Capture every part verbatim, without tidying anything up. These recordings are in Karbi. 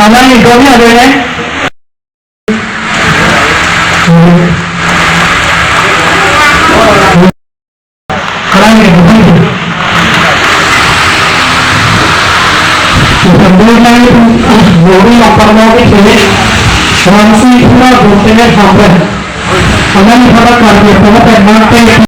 Amani domi adene. Kalang ni domi. Sambil main, domi lapar mau ke sini. Ramsi pura dompet sampai. Amani pada kerja sama teman.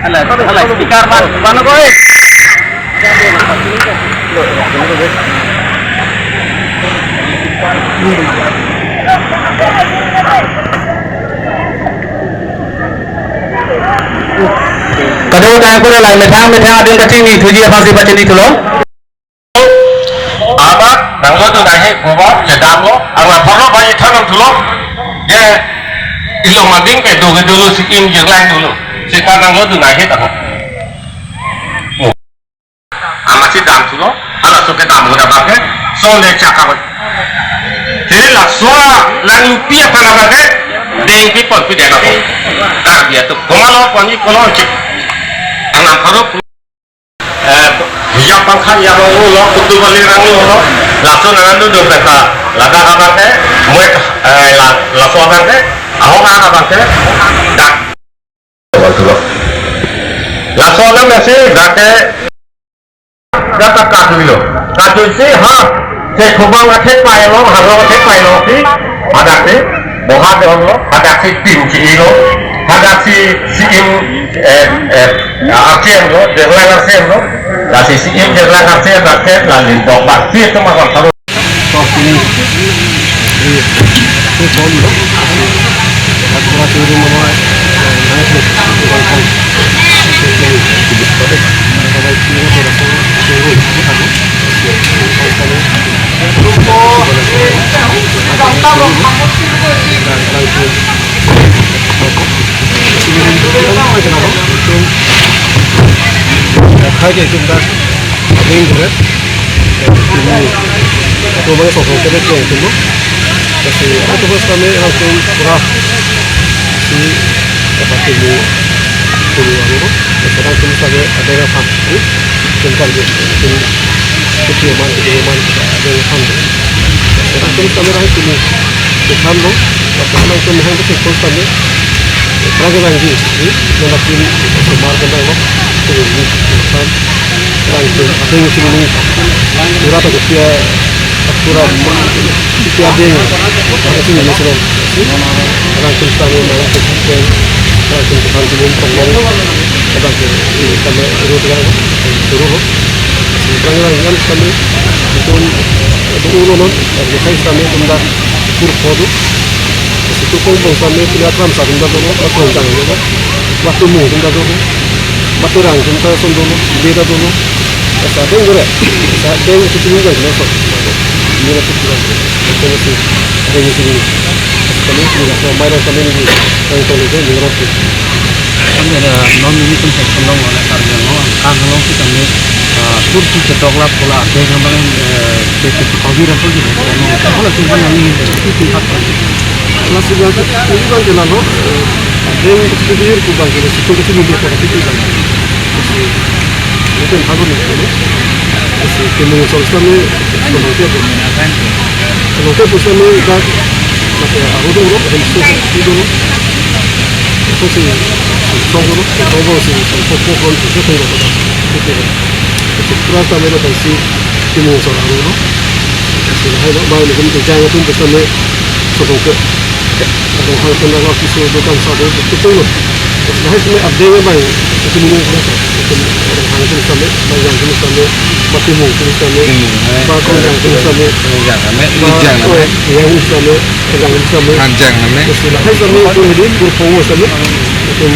Ala, ala, speaker man, mano ko, eh? Kadokave ko lang methang methang adin kachini thuji aphan si pachini thulo. Abang, nanglo tu nahi, boba, sedang lo, ang lapor lo, bayi thanam thulo. Ye, ilo mading ke, do ke dulu, si im jenglang dulu. Sita nanglo tu nahi, tang. Oh. Amat si dam thulo, ala so ke dam udah pakai, so le cakap. Jadi laso, lang lupi apa nama ke, ding people pi dia ko. Dar dia tu, pemalo, poni, polo, cik. Ang lapor lo, eh, hijab pangkha ya lo lo, kutu bali rang lo lo. Laso nangan do do peta. Ladak abang ke, muek, eh, la, laso abang ke, ahok abang ke, dak. Laso nam esi, dak ke, dak tak katu lo. Katu si, ha, si kubang athek pai lo, ha lo athek pai lo si, hadak si, bohat lo lo, hadak si tim si lo, hadak si, si im, eh, eh, arsiem lo, jenglang arsiem lo, lasi si im jenglang arsiem, arsiem, lalin dok bak, si itu mah kalau Khai ke itum ta abeng dure. Itum abang sosong ke bek yang itum. Kasi atum pas kami langsung pura si apa itum, itum anu. Sekarang itum sabi ada apa? Itum kan itum, itum man, itum man, ada yang paham. Sekarang itum sabi lah itum, itum paham lo. Sekarang itum yang itum paham sabi. Pragavangji, hmm? Nona kin semar kena lo. Tuh, ini, kan. Rang tuh, apa yang sini nih? Pura tuh, dia, pura, dia ada yang, apa sih ini, sini? Rang tuh, sama, mana, tuh, kan. Rang tuh, kan, sini, tolong. Ada tuh, ini, sama, turun, kan. Turun, lo. Rang, rang, kan, sama, turun, turun, lo, lo. Ada, kan, sama, tunda, turun, turun. Situ kong bong sami punya kram sami dak dolo, kong jang dolo. Waktu mu dak dolo. Waktu rang dak son dolo, beda dolo. Asa deng gore. Asa deng situ ni gore son. Ini lah situ lah. Itu masih ada di sini. Kami punya kami lah kami ni. Yang tahu itu di Eropa. Kami ada non ini pun section long oleh karya long, kan long kita ni, eh, Turki ke dogla pola, ada yang bang, eh, ke, ke, ke, kau kira pun gitu. Kalau kita yang ini, itu tingkat. Masih belajar, ini bang kita lo, eh, ada yang kecil-kecil, ku bang kita, situ kecil dia pada kecil bang. Masih, itu yang baru nih, ini. Masih, kamu soal Islam ni, kalau dia pun. Kalau dia pun Islam ni, kita, masih, aku dulu, ada yang suka, itu dulu. Itu sih, sih, song dulu, song dulu sih, song dulu, song dulu, song dulu, song dulu. Itu sih, kurang sama lo kan sih, timu song dulu. Sih, hai lo, baik, mungkin kerja itu bisa nih, sosok ke. Sosok hal pun dalam kisah itu kan satu, itu tuh lo. Terus, hai, sih, ada yang baik, itu mungkin sih, itu orang hal itu sama, baik yang itu sama, mati mungkin sama, hmm, baik orang yang itu sama, orang yang sama, baik, ijang sama, oh, yang itu sama. Hanjang name. Terus lahai sami itu jadi berpengaruh sami. Itu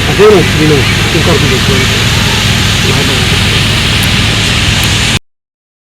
ada yang minum tukar gitu. Lahai sami.